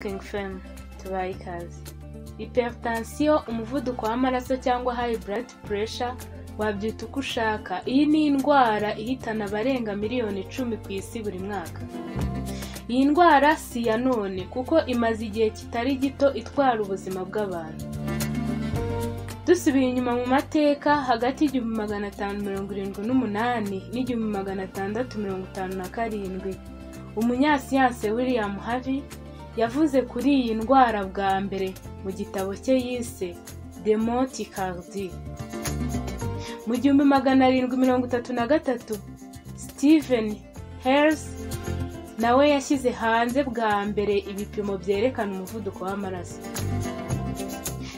King FM tubaye ikaze. Hypertension, umuvuduko w'amaraso cyangwa high blood pressure, wabyita uko ushaka. Iyi ni indwara ihitana abarenga miliyoni 10 ku isi buri mwaka. Iyi ndwara si iya none, kuko imaze igihe kitari gito itwara ubuzima bw'abantu. Dusubiye inyuma mu mateka, hagati y'1578 n'1657, umunyasiyanse William Harvey yavuze kuri iyi ndwara bwa mbere mu gitabo cye yise De Motu Cordis. Mu 1733, Stephen Hales nawe yashyize hanze bwa mbere ibipimo byerekana umuvuduko w'amaraso.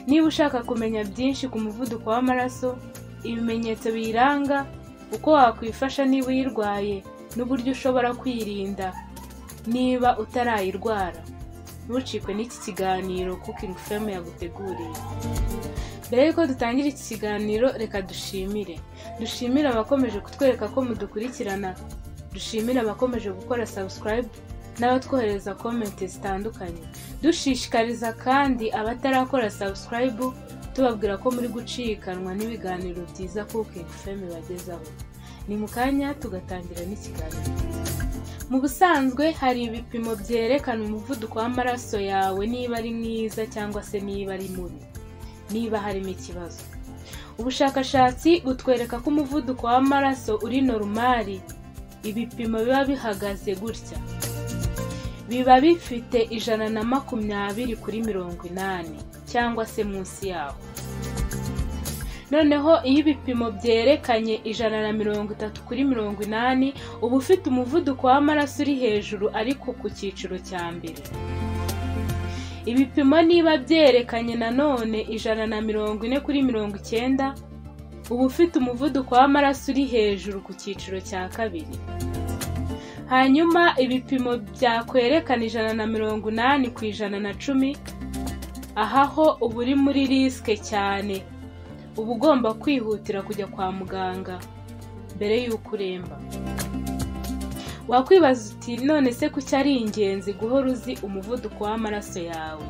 Niba ushaka kumenya byinshi ku muvuduko w'amaraso, ibimenyetso biyiranga, uko wakwifasha niba uyirwaye n'uburyo ushobora kwirinda niba utarayirwara, ntucikwe n'iki kiganiro Cooking Fame yaguteguriye. Mbere y'uko dutangira iki kiganiro, reka dushimire abakomeje kutwereka ko mudukurikirana, dushimire abakomeje gukora subscribe n'abatwohereza comment zitandukanye. Dushishikariza kandi abatarakora subscribe, tubabwira ko muri gucikanwa n'ibiganiro byiza Cooking Fame bagezaho. Ni mu kanya tugatangira n'ikiganiro. Mu busanzwe hari ibipimo byerekana umuvuduko w'amaraso yawe niba ari mwiza cyangwa se niba ari mubi, niba harimo ikibazo. Ubushakashatsi butwereka ko umuvuduko w'amaraso uri normal, ibipimo biba bihagaze gutya: biba bifite 120/80 cyangwa se munsi yaho. Noneho iyo ibipimo byerekanye 130/80, uba ufite umuvuduko w'amaraso uri hejuru ariko ku cyiciro cya mbere. Ibipimo niba byerekanye nanone 140/90, uba ufite umuvuduko w'amaraso uri hejuru ku cyiciro cya kabiri. Hanyuma ibipimo byakwerekana 180/110, aha ho uba uri muri risque cyane, uba ugomba kwihutira kujya kwa muganga mbere y'uko uremba. Wakwibaza uti: "None se kuki ari ingenzi guhora uzi umuvuduko w'amaraso yawe?"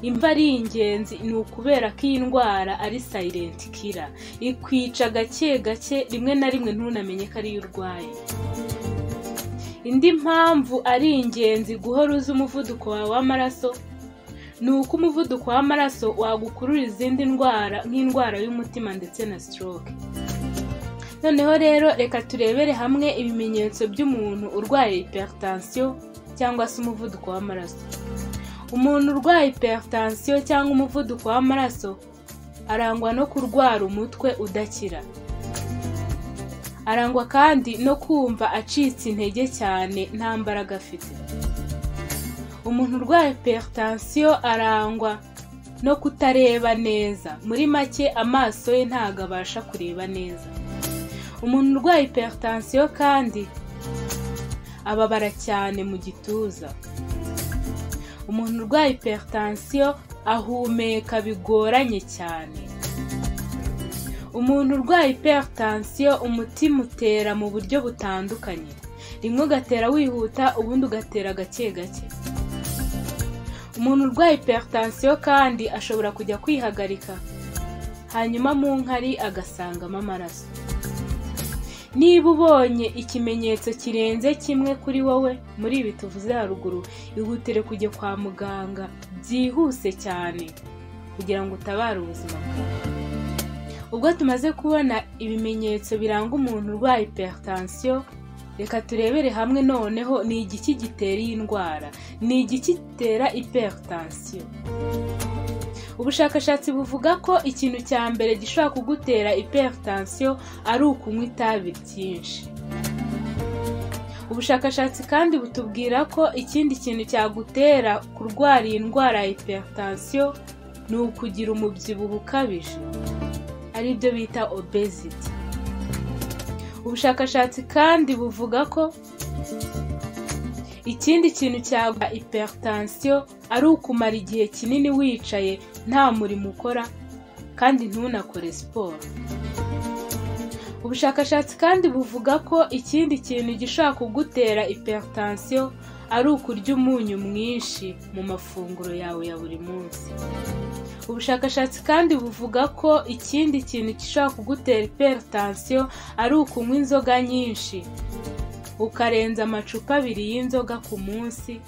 Imva ari ingenzi ni ukubera ko iyi ndwara ari silent killer, ikwica gake gake, rimwe na rimwe ntunamenye ko ariyo urwaye. Indi mpamvu ari ingenzi guhora uzi umuvuduko wawe w'amaraso ni uko umuvuduko w'amaraso wagukurura izindi ndwara, nk'indwara y'umutima ndetse na stroke. Noneho rero reka turebere hamwe ibimenyetso by'umuntu urwaye hypertension cyangwa se umuvuduko w'amaraso. Umuntu urwaye hypertension cyangwa umuvuduko w'amaraso arangwa no kurwara umutwe udakira. Arangwa kandi no kumva acitse intege cyane, nta mbaraga afite. Umuntu urwaye hypertension arangwa no kutareba neza, muri make amaso ye ntabwo abasha kureba neza. Umuntu urwaye hypertension kandi ababara cyane mu gituza. Umuntu urwaye hypertension ahumeka bigoranye cyane. Umuntu urwaye hypertension umutima utera mu buryo butandukanye, rimwe ugatera wihuta, ubundi ugatera gake gake. Umuntu urwaye hypertension kandi ashobora kujya kwihagarika, hanyuma mu nkari agasangamo amaraso. Niba ubonye ikimenyetso kirenze kimwe kuri wowe muri ibi tuvuze haruguru, ihutire kujya kwa muganga byihuse cyane kugira ngo utabare ubuzima bwawe. Ubwo tumaze kubona ibimenyetso biranga umuntu urwaye hypertension, reka turebere hamwe noneho ni igiki gitera iyi ndwara, ni igiki gitera hypertension. Ubushakashatsi buvuga ko ikintu cya mbere gishobora kugutera hypertension ari ukunywa itabi ryinshi. Ubushakashatsi kandi butubwira ko ikindi kintu cyagutera kurwara iyi ndwara ya hypertension ni ukugira umubyibuho ukabije, aribyo bita obesity. Ubushakashatsi kandi buvuga ko ikindi kintu cyaguha hypertension ari ukumara igihe kinini wicaye nta murimo ukora kandi ntunakore siporo. Ubushakashatsi kandi buvuga ko ikindi kintu gishobora kugutera hypertension ari ukurya umunyu mwinshi mu mafunguro yawe ya buri munsi. Ubushakashatsi kandi buvuga ko ikindi kintu gishobora kugutera hypertension ari ukunywa inzoga nyinshi, ukarenza amacupa 2 y'inzoga ku munsi.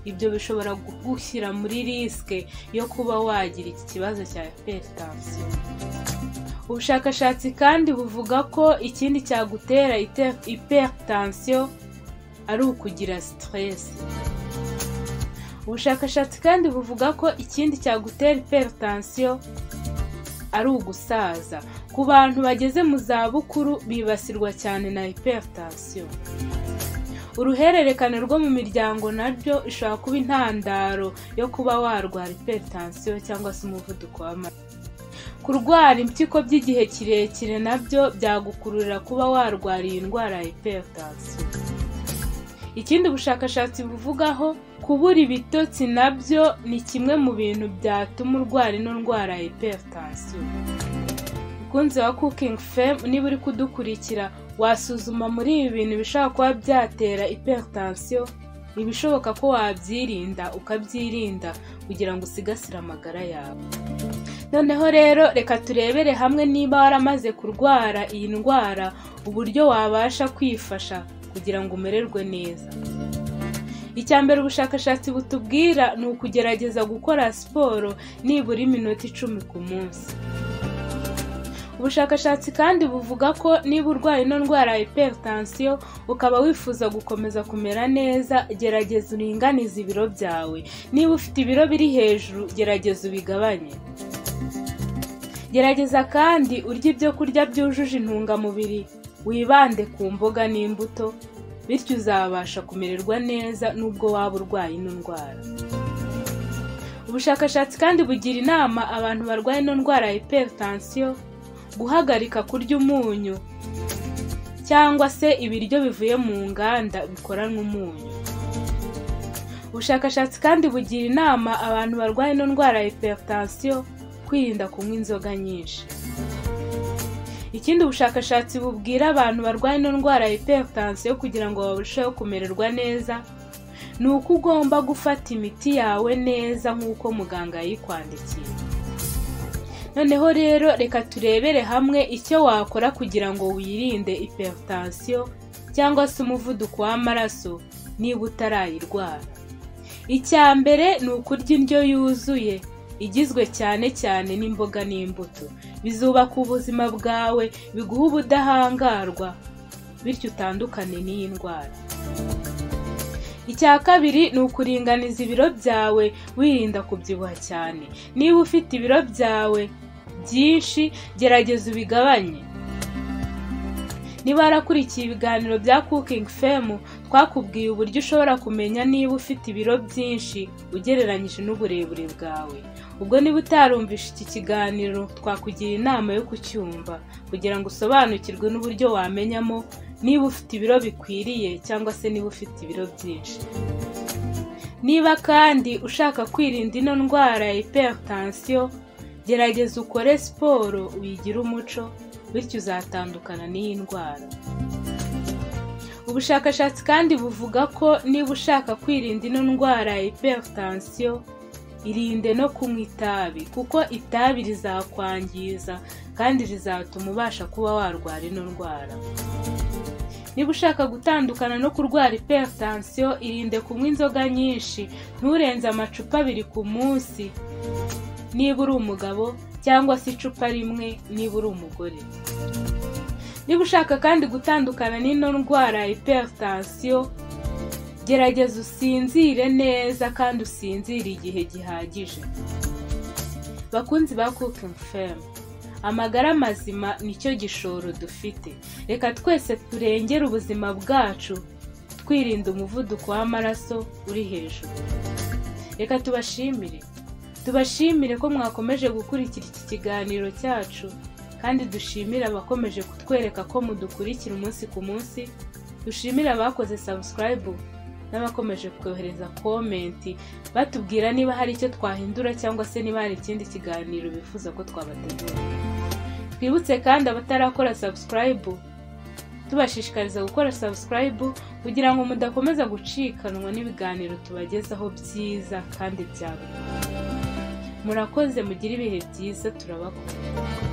Ibyo bishobora kugushyira muri risque yo kuba wagira iki kibazo cya hypertension. Ubushakashatsi kandi buvuga ko ikindi cyagutera hypertension ari ukugira stress. Ubushakashatsi kandi buvuga ko ikindi cyagutera hypertension ari ugusaza. Ku bantu bageze mu zabukuru bibasirwa cyane na hypertension. Uruhererekane rwo mu miryango naryo ishobora kuba intandaro yo kuba warwara hypertension cyangwa se umuvuduko w'amaraso. Kurwara impyiko by'igihe kirekire nabyo byagukururira kuba warwara iyi ndwara ya hypertension. Ikindi ubushakashatsi buvugaho, kubura ibitotsi nabyo ni kimwe mu bintu byatuma urwara ino ndwara ya hypertension. Mukunzi wa Cooking Fame, niba uri kudukurikira, wasuzuma muri ibi bintu bishobora kuba byatera hypertension, ibishoboka ko wabyirinda ukabyirinda kugira ngo usigasire amagara yawe. Noneho rero reka turebere hamwe niba waramaze kurwara iyi ndwara uburyo wabasha kwifasha kugira ngo umererwe neza. Icya mbere ubushakashatsi butubwira ni ukugerageza gukora siporo nibura iminota 10 ku munsi. Ubushakashatsi kandi buvuga ko niba urwaye ino ndwara ya hypertension ukaba wifuza gukomeza kumera neza, gerageza uringanize ibiro byawe. Niba ufite ibiro biri hejuru, gerageza ubigabanye. Gerageza kandi urye ibyo kurya byujuje intungamubiri, wibande ku mboga n'imbuto, bityo uzabasha kumererwa neza nubwo waba urwaye ino ndwara. Ubushakashatsi kandi bugira inama abantu barwaye ino ndwara ya hypertension guhagarika kurya umunyu cyangwa se ibiryo bivuye mu nganda bikoranwe umunyu. Ubushakashatsi kandi bugira inama abantu barwaye ino ndwara ya hypertension kwirinda kunywa inzoga nyinshi. Ikindi ubushakashatsi bubwira abantu barwaye ino ndwara ya hypertension kugira ngo barusheho kumererwa neza ni uko ugomba gufata imiti yawe neza nk'uko muganga yayikwandikiye. Noneho rero reka turebere hamwe icyo wakora kugira ngo wirinde hypertension cyangwa se umuvuduko w'amaraso niba utarayirwara. Icya mbere ni ukurya indyo yuzuye igizwe cyane cyane n'imboga n'imbuto. Bizubaka ubuzima bwawe, biguha ubudahangarwa, bityo utandukane n'iyi ndwara. Icya kabiri ni ukuringaniza ibiro byawe wirinda kubyibuha cyane. Niba ufite ibiro byawe byinshi, gerageza ubigabanye. Niba warakurikiye ibiganiro bya Cooking Fame, twakubwiye uburyo ushobora kumenya niba ufite ibiro byinshi ugereranyije n'uburebure bwawe. Ubwo niba utarumvishe iki kiganiro, twakugira inama yo kucyumva kugira ngo usobanukirwe n'uburyo wamenyamo niba ufite ibiro bikwiriye cyangwa se niba ufite ibiro byinshi. Niba kandi ushaka kwirinda ino ndwara ya hypertension, gerageza ukore siporo uyigire umuco, bityo uzatandukana n'iyi ndwara. Ubushakashatsi kandi buvuga ko niba ushaka kwirinda ino ndwara ya hypertension, irinde no kunywa itabi, kuko itabi rizakwangiza kandi rizatuma ubasha kuba warwara ino ndwara. Niba ushaka gutandukana no kurwara hypertension, irinde kunywa inzoga nyinshi, nturenze amacupa 2 ku munsi niba uri umugabo cyangwa se icupa 1 niba uri umugore. Niba ushaka kandi gutandukana n'ino ndwara ya hypertension, gerageza usinzire neza kandi usinzire igihe gihagije. Bakunzi ba Cooking Fame, amagara mazima nicyo gishoro dufite. Reka twese turengere ubuzima bwacu twirinda umuvuduko w'amaraso uri hejuru. Reka tubashimire ko mwakomeje gukurikira iki kiganiro cyacu, kandi dushimire abakomeje kutwereka ko mudukurikira umunsi ku munsi. Dushimire abakoze subscribe n'abakomeje kohereza comment batubwira niba hari icyo twahindura cyangwa se niba hari ikindi kiganiro bifuza ko twabategura. Twibutse kandi abatarakora subscribe, Tubashishikariza gukora subscribe kugira ngo mudakomeza gucikanwa n'ibiganiro tubagezaho byiza kandi bya buri munsi. Murakoze, mugire ibihe byiza, turabakunda.